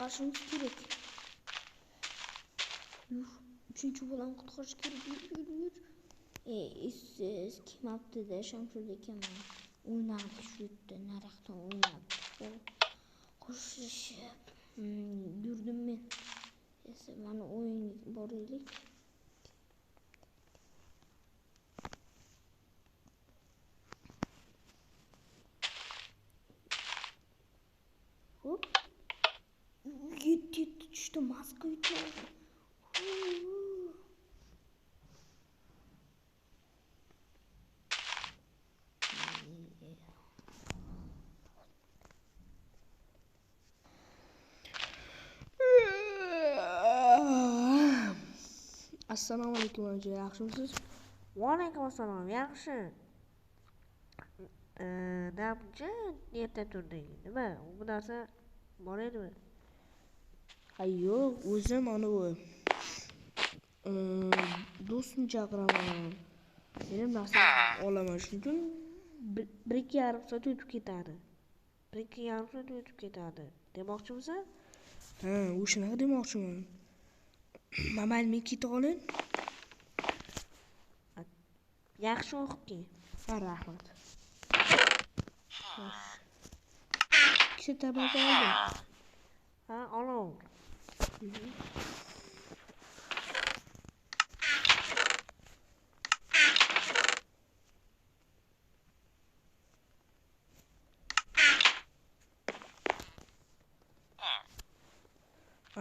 Qutqarishimiz kerak. Yur, 3-chi bolani qutqarish kerak. Yur, yur, yur. Esiz kelmabdi-da, Shamshod aka mana. O'ynardi shu yerda, nariyoqdan o'ynardi. Qo'shishib yurdim men. Esa mana o'yinga boraylik. Hop. Yetti tushdi, maska yutdi. Assalomu alaykum aka, yaxshimisiz? Va alaykum assalom, yaxshi. Namcha erta turding. Nima, bu narsa bor edimi? Ha, yo'q, o'zim anavi do'stimni chaqiraman. Men ham narsa olaman, shuning uchun 1-2,5 soat o'tib ketadi. 1-2,5 soat o'tib ketadi. Demoqchimisan? Ha, o'shanaqa demoqchiman. Mayli, men keta qolay. Yaxshi o'qib kel. Ha, rahmat. Ikkita tabaka oldim. Ha, olaver.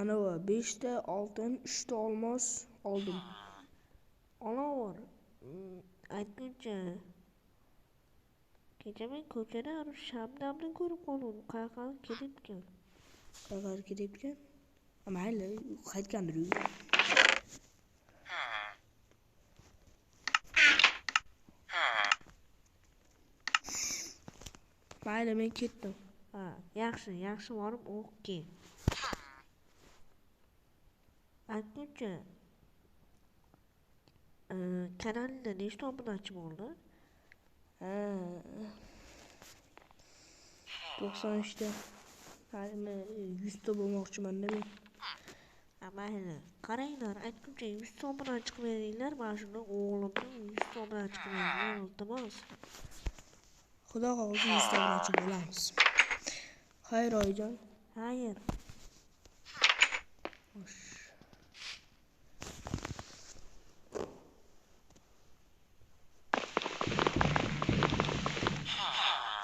Anavi 5 ta oltin, 3 ta olmos oldim. Olaver. Aytguncha kecha men ko'chada Shabnamni ko'rib qoldim. Qayoqqa ketibkan? Qayoqqa ketibkan? Mayli, qaytgandir uyga. Mayli, men ketdim. Ha, yaxshi, yaxshi borib o'qib kel. Aytguncha kanalda nechta obunachi bo'ldi? Ha, 93 ta. Hali 100 ta bo'lmoqchiman-da men. Mayli, qaranglar, aytguncha 100 ta obunachi qilib beringlar, mana shuni o'g'limni 100 ta obunachi qilib beringlar, iltimos. Xudo xohlasa 100 ta obunachi bo'lamiz. Xayr, oyijon. Xayr. Xo'sh.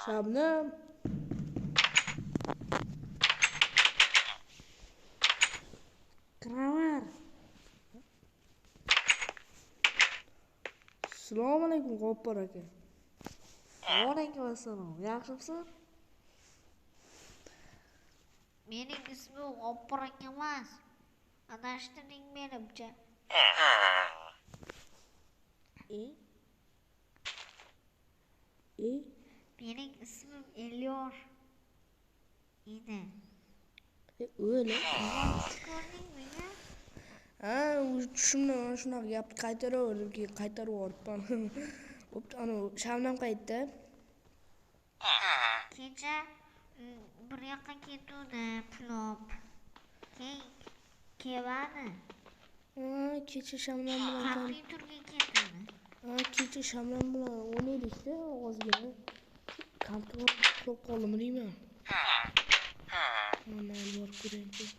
Shabnam. Kiraver. Assalomu alaykum, G'oppor aka. Va alaykum assalom. Yaxshimisiz? Mening ismim G'oppor aka emas. Adashtirding menimcha. E? Mening ismim Elyor edi. O'yla. Ko'rdingmi? Ha, tushimda mana shunaqa gap qaytaraverdim, keyin qaytarib yuboribman. Bo'pti, ana Shabnam qayerda? Kecha bir yoqqa ketuvdi, pulop. Keyin kelmadi. Ha, kecha Shabnam bilan kompyuterga ketdi. Ha, kecha Shabnam bilan o'ynaydik-da ozgina. Kompyuter uxlab qoldimi deyman. Mayli, borib ko'raylik.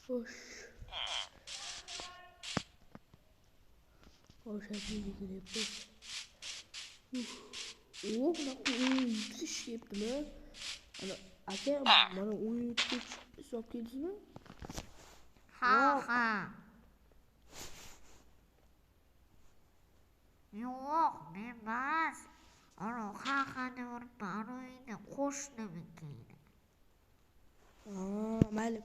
Xo'sh. Xo'sh, yigirma. O, bunaqa o'yin yutish deyaptimi? Ana aka, mana o'yin yutgach hisob keldingizmi? Ha, ha. Yo'q, men emas. Ana ha ha deb yuribman. Ana endi qo'shnimniki edi. Ha, mayli.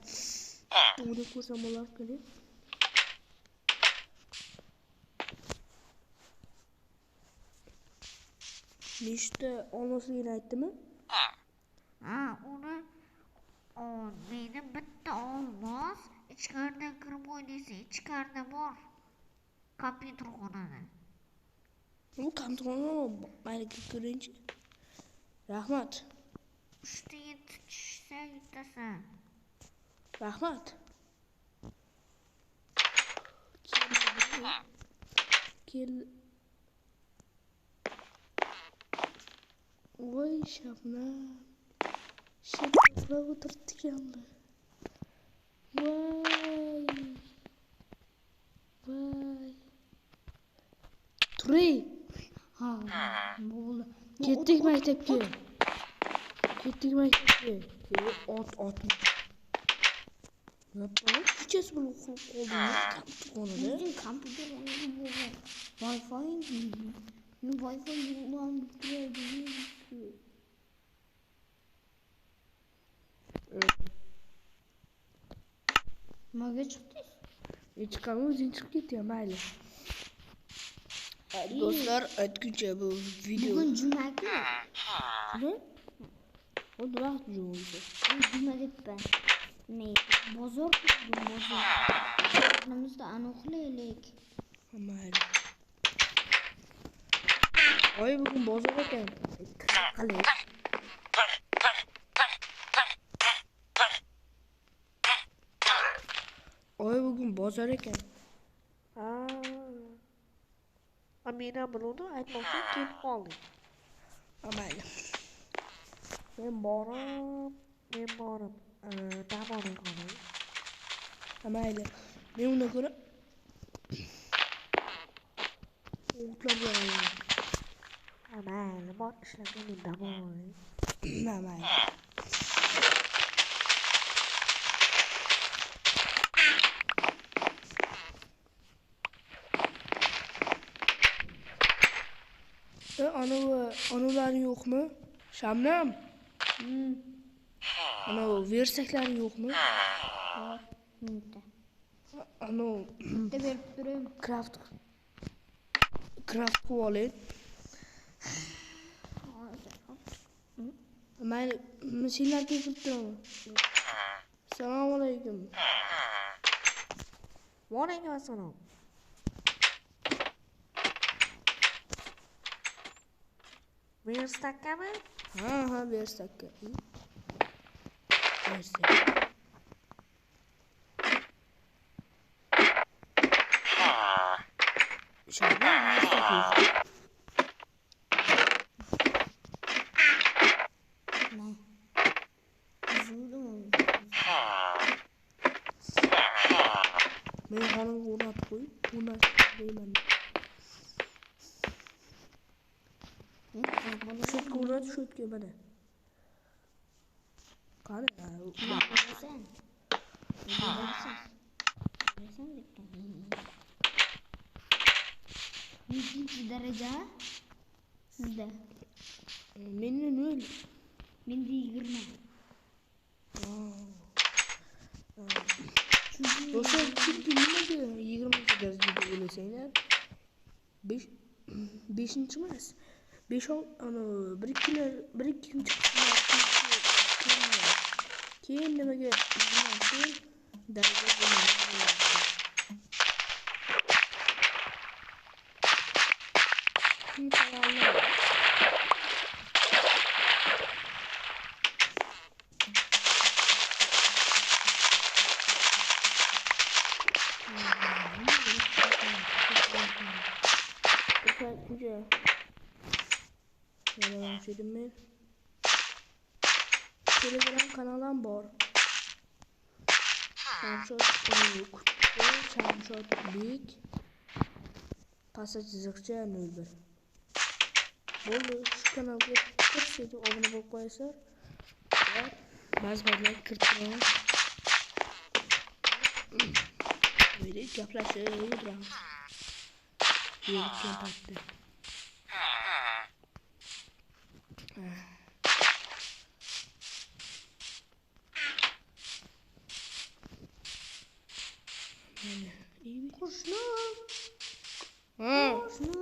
O'ynab ko'rsam bo'larkan. Nechta olmosligini aytdimi? Ha, uni meni bitta olmos ichkaridan kirib o'ynaysan, ichkarida bor. Kompyuter xonada. U kompyuter xonada mayli, kirib ko'ringchi. Rahmat. 3 ta tushsa yutasan. Rahmat. Kel. Voy Shabnam. Shabnam o'tirtganmi? Voy. Voy. Turing. Ha, bo'ldi. Ketdik maktabga. Ketdik maktabga. Ot, ot. Nima kechasi bilan uxlab qoldim kompyuterxonada. O'zing kompyuterxonaga borib, Wi-Fi ulanib turadi. Nimaga chiqdingiz? Chiqaman, o'zing chiqib ketding, mayli. Do'stlar, aytguncha bu video. Bugun juma-ku. Nima? O nima juma o'zi? Juma debman. Nima? Bozor bugun bozor. Xonamizda aniqlaylik. Mayli. Oy, bugun bozor ekan. Qalay? Oy, bugun bozor ekan. Ha. Men ham biluvdim, aytmoqchi kelib qoldik. Mayli. Men borib, dam olay qolay. Mayli. Men undan ko'ra o'tlab boraman. Mayli, bor ishlab men dam olay. Mayli. Anavlari yo'qmi? Shabnam? Anavi versaklari yo'qmi? Bor, mingta. Anavi Bitta berib turing. Craft qilib olay. Mayli, senlarga kirib turaman. Assalomu alaykum. Va alaykum assalom. Verstakami? Ha, verstakka. Verstak. Shabnam, verstak yo'q. Ne? Üzüldüm. Men xonamga o'rnatib qo'yib, o'rnatib deyman. Shu yerga o'rnat, shu yerga mana. Qani? Sen. Sen debdi. Nechinchi daraja sizda? Menda 0. Menda 20. Do'stlar, chunki nimaga 20 daraja deb o'ylasanglar, 5 5-chi emas. 5 ana 1 2 1 2 keyin nimaga 20 daraja bo'ladi. Telegram kanalim bor. Shamshod Shamshodbek pastki chiziqcha 01. Bo'ldi, shu kanalga kirib obuna bo'lib qo'yasizlar. Va ba'zi paytlar kirib turaman. Böyle gaplashib o'tiramiz. Yerikkan paytda. Qo'shni. Qo'shni.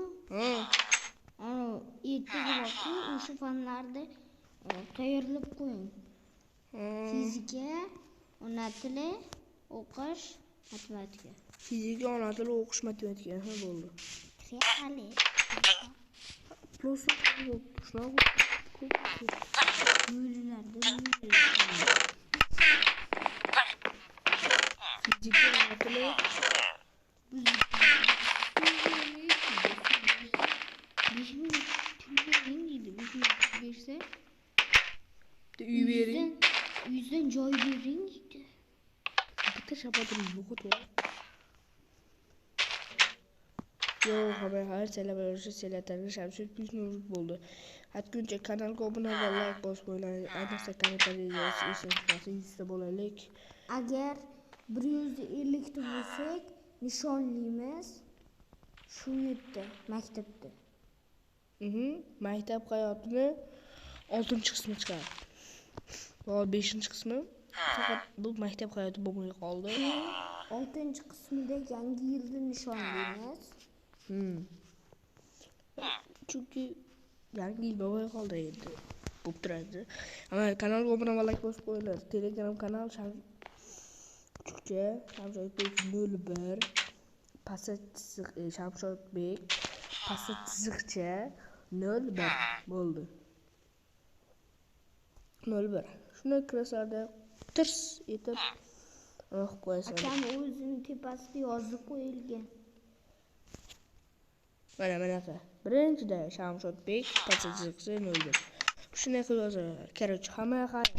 Ana ertaga borku, o'sha fanlarni tayyorlab qo'ying. Fizika, ona tili, o'qish, matematika. Fizika, ona tili, o'qish, matematika. Ha, bo'ldi. Hali. Plus shunaqa Ko'p ko'p. Bo'rilarda bo'rilar. Fizika nima? 5000 pul bering deydi. 5000 pul bersa, Bitta uy bering. Uyingizdan joy bering deydi. Bitta shapatilni yo'qotib. Yo'q, xabar xayr, sizlar bilan sizlar Shamshod Yuz bo'ldi. Aytguncha kanalga obuna va like bosib qo'yinglar. Ayniqsa kommentariy yozish esdan chiqmasin. 100 ta bo'laylik. Agar 150 ta bo'lsak, nishonlaymiz shu yerda, maktabda. Maktab hayotini 6-qismi chiqadi. Va 5-qismi. Faqat bu maktab hayoti bo'lmay qoldi. 6-qismida yangi yilni nishonlaymiz. Chunki yangi yil bo'lmay qoldi endi. Bo'lib turadi. Ammo kanalga obuna va like bosib qo'yinglar. Telegram kanal Kuchukcha Shamshodbek 01 pastda chiziq Shamshodbek pastda chiziqcha 01 bo'ldi. 01. Shuni kirasizlarda tirs etib o'qib qo'yasizlar. Akam o'zini tepasida yozib qo'yilgan. Mana bunaqa. Birinchida Shamshodbek pastda chiziqcha 01. Shunday qilib yozadi. Короче, hamma xayr.